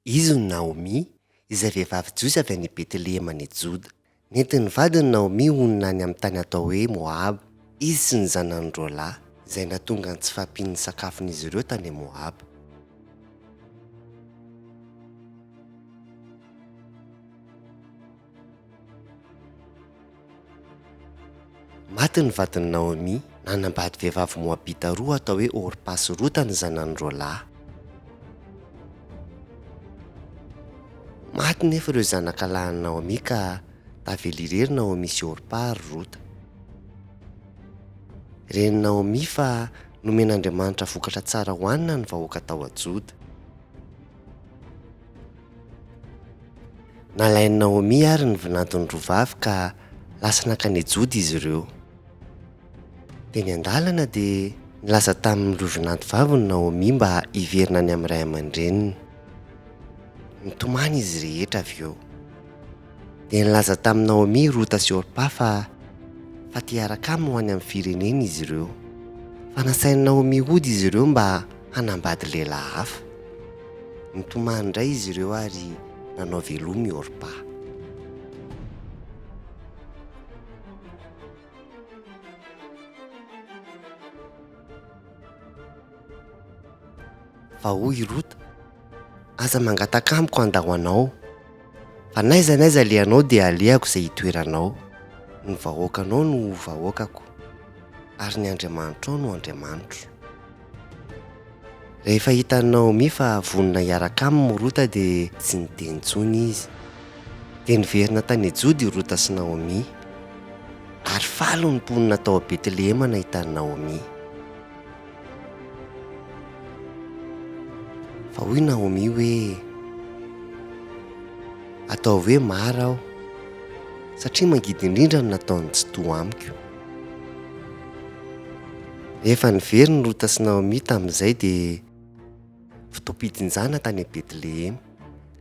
Izy no Naomy, izay vehivavy jiosy avy any Betlehema any Joda. Nentin'ny vadiny Naomy honina any amin'ny tany atao hoe Moaba, izy sy ny zanany roalahy, izay nahatonga ny tsy fahampian'ny sakafon'izy ireo tany Moaba. Maty ny vadin'i Naomy. Nanambady vehivavy moabita roa atao hoe Orpa sy Rota ny zanany roalahy. Maty nefa ireo zanaka lahin'i Naomy ka tavela irery Naomy sy Orpa ary Rota. Ren'i Naomy fa nomen'Andriamanitra vokatra tsara hohanina ny vahoaka tao Joda. Nalain'i Naomy àry ny vinantony roa vavy ka lasa nankany Joda izy ireo. Teny an-dalana dia nilaza tamin'ireo vinanto vaviny Naomy mba hiverina any amin'ny ray aman-dreniny. Nitomany izy rehetra avy eo. Dia nilaza tamin'i Naomy i Rota sy Orpa fa fa te hiaraka aminy ho any amin'ny fireneny izy ireo. Fa nasain'i Naomy hody izy ireo mba hanambady lehilahy hafa. Nitomany indray izy ireo ary nanao veloma i Orpa. Fa hoy i Rota, Aza mangataka amiko handao anao, fa n'aiza n'aiza alehanao dia alehako izay hitoeranao. Ny vahoakanao no ho vahoakako, ary ny Andriamanitrao no Andriamanitro. Rehefa hitan'i Naomi fa vonona hiaraka aminy i Rota dia tsy niteny intsony izy. Dia niverina tany Joda i Rota sy Naomi. Ary faly ny mponina tao Betlehema nahita an'i Naomi. Fa hoy Naomi hoe, Ataovy hoe Mara aho, satria mangidy indrindra ny nataon'ny Tsitoha amiko. Rehefa niverina i Rota sy Naomy tamin'izay dia fotoam-pijinjana tany Betlehema,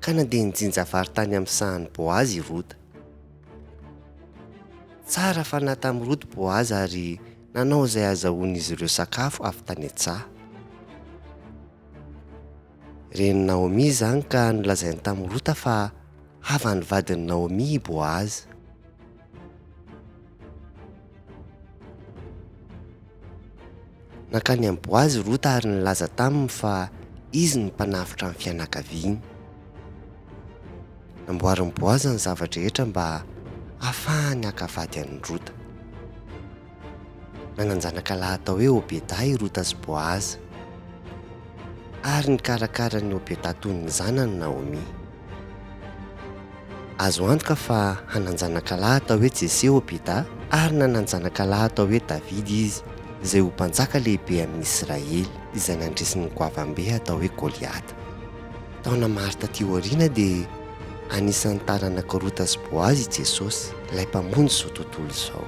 ka nandeha nijinja vary tany amin'ny sahan'i Boaza i Rota. Tsara fanahy tamin'i Rota Boaza ary nanao izay hahazahoan'izy ireo sakafo avy tany an-tsaha. Ren'i Naomy izany ka nolazainy tamin'i Rota fa havan'ny vadin'i Naomy i Boaza. Nankany amin'i Boaza i Rota ary nilaza taminy fa izy no mpanavotra ny fianakaviany. Namboarin'i Boaza ny zava-drehetra mba hahafahany haka vady an'i Rota. Nanan-janaka lahy atao hoe Obeda i Rota sy Boaza, ary nikarakara an'i Obeda toy ny zanany Naomy. Azo antoka fa hanan-janaka lahy atao hoe Jese Obeda, ary nanan-janaka lahy atao hoe Davida izy, izay ho mpanjaka lehibe amin'ny Israely, izay nandresy ny goavam-be atao hoe Goliata. Taona maro tatỳ aoriana dia anisan'ny taranak'i Rota sy Boaza i Jesosy, ilay Mpamonjy izao tontolo izao.